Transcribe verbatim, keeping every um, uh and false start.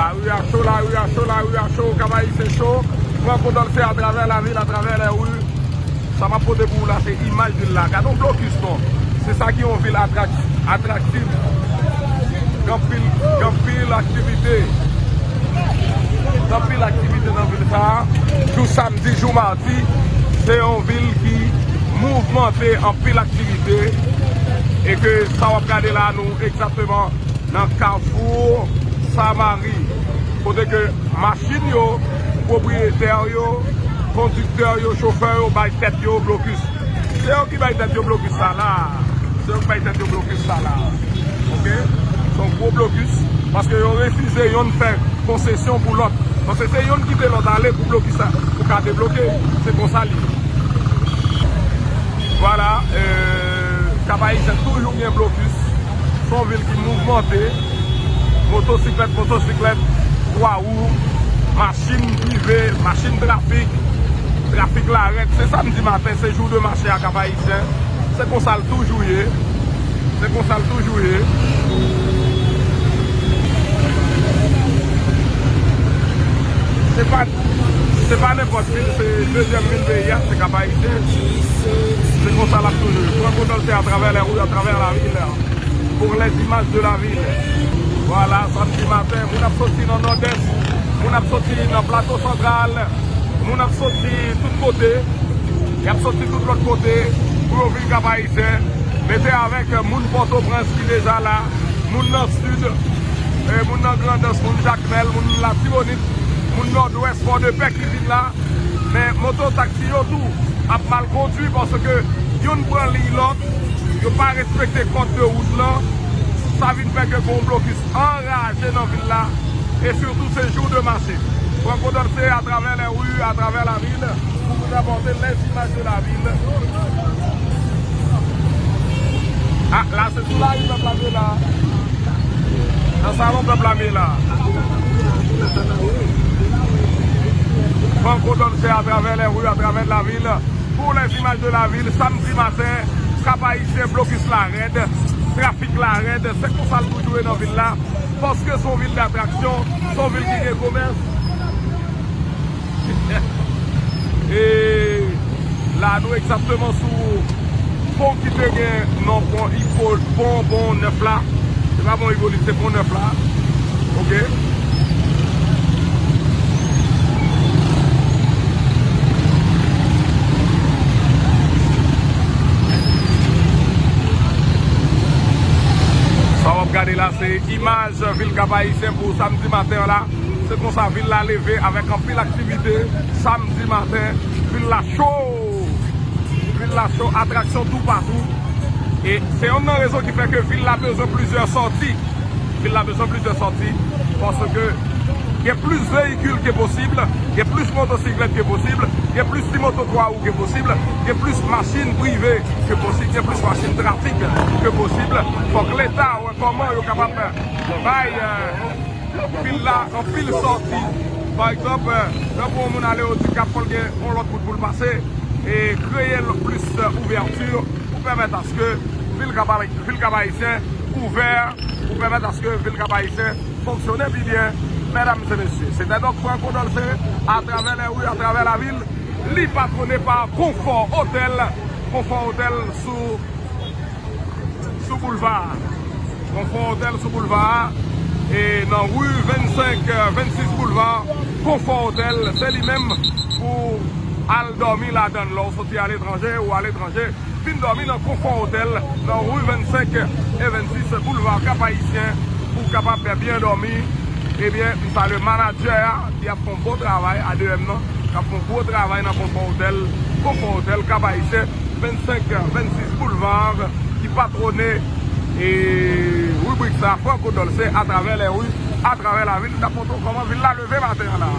Lari a cho, lari a cho, lari a cho, Cap Haïtien cho. Franco Dolce atravè lavil, atravè lè ri. Sa m ap pote pou ou la, se imaj vil la. Gade yon blokis non. Se sa ki yon vil atrak-, atraktif. Gen anpil, gen anpil aktivite. Gen anpil aktivite nan vil sa a. Jou samdi, jou madi, se yon vil ki mouvmante, anpil aktivite. E ke sa w ap gade la, nou egzakteman nan Kafou Samari, kote ke machin yo, pwopriyetè yo, kondiktè yo, chofè yo bay tèt yo blokis. Se yo ki bay tèt yo blokis sa la. Se yo ki bay tèt yo blokis sa la. Oke? Se yon gwo blokis, paske yo refize yonn fè konsesyon pou lòt. Paske se yonn kite lòt ale pou blokis sa, pou ka debloke. Se konsa l ye. Vwala, euh, Cap Haïtien toujou gen blokis. Se yon vil ki mouvmante. Motosiklèt, motosiklèt, twa wou, machin prive, machin trafik, trafik larèt. Se samdi maten, se jou de mache a Cap Haïtien. Se konsa l toujou ye. Se konsa l toujou ye. Se pa, se pa nenpòt vil, se dezyèm vil peyi a, se Cap Haïtien. Se konsa l ap toujou ye. Franco Dolce atravè lè ri, atravè lavil. Pour les images de la ville. Vwala, samdi maten, moun ap soti nan Nòdès, moun ap soti nan Plato Santral, moun ap soti tout kote. Y ap soti tout lòt kote pou yo vin Cap Haïtien, mete avèk moun Pòtoprens ki deja la, moun nan Sid, e, moun nan Grandans, moun Jakmèl, moun Latibonit, moun Nòdwès, Fòdepè ki vin la. Men moto taksi yo tou ap mal kondui paske youn pran liy lòt, yo pa respekte kòd de wout lan. Sa vin fè ke gon blokis anraje nan vil la. E sitou se jou de mache. Franco Dolce atravè lè ri, atravè lavil, pou nou apòte les images de la ville. Ah, la se sou lari pèp la ye la. Nan salon pèp la ye la. Franco Dolce atravè lè ri, atravè lavil. Pour les images de la ville, samdi maten, Cap Haïtien blokis la rèd, trafik la rèd, se konsa l toujou ye nan vil la. Paske se yon vil datraksyon, se yon vil ki gen komès. E la, nou egzakteman sou pon ki te gen non pon Ipo-, pon, pon nèf la. Se pa pon Ipolit, se pon nèf la. Oke. Sa w ap gade la, se imaj vil Cap Haïtien pou samdi maten an la. Se konsa vil la leve avèk anpil aktivite. Samdi maten, vil la cho. Vil la cho, atraksyon toupatou. E se yonn nan rezon ki fè ke vil la bezwen plizyè sòti. Vil la bezwen plizyè sòti. Paske gen plis veyikil ke posib, gen plis motosiklèt ke posib, gen plis ti moto twa wou ke posib, gen plis machin prive ke posib, gen plis machin trafik ke posib. Fòk Leta wè kòman yo kapab bay, euh, vil la anpil sòti. Pa egzanp, euh, lè pou yon moun ale Odikap, fò l gen yon lòt wout pou l pase, e kreye l plis, euh, ouvèti pou pèmèt aske vil Cap, vil Cap Haïtien ouvè, pou pèmèt aske vil Cap Haïtien fonksyone pi byen. Medam e mesye, se te donk Franco Dolce atravè lè ri, atravè lavil. Li patwone pa Confort Hotel. Confort Hotel sou sou boulva a. Confort Hotel sou boulva a. E nan ri vennsenk, vennsis boulva, Confort Hotel, se li menm pou al dòmi ladan l. Lè w soti aletranje ou aletranje, vin dòmi nan Confort Hotel, nan ri vennsenk e vennsis boulva Cap Haïtien, pou w kapab byen dòmi. Ebyen, m salye manadjè a, ki ap fè yon bon travay, A D M nan, k ap fè yon gwo travay nan Confort Hotel, Confort Hotel, Cap Haïtien, vennsenk vennsis boulva, ki patwone, e, ribrik sa, Franco Dolce, atravè lè ri, atravè lavil. N ap montre w kòman vil la leve maten an la.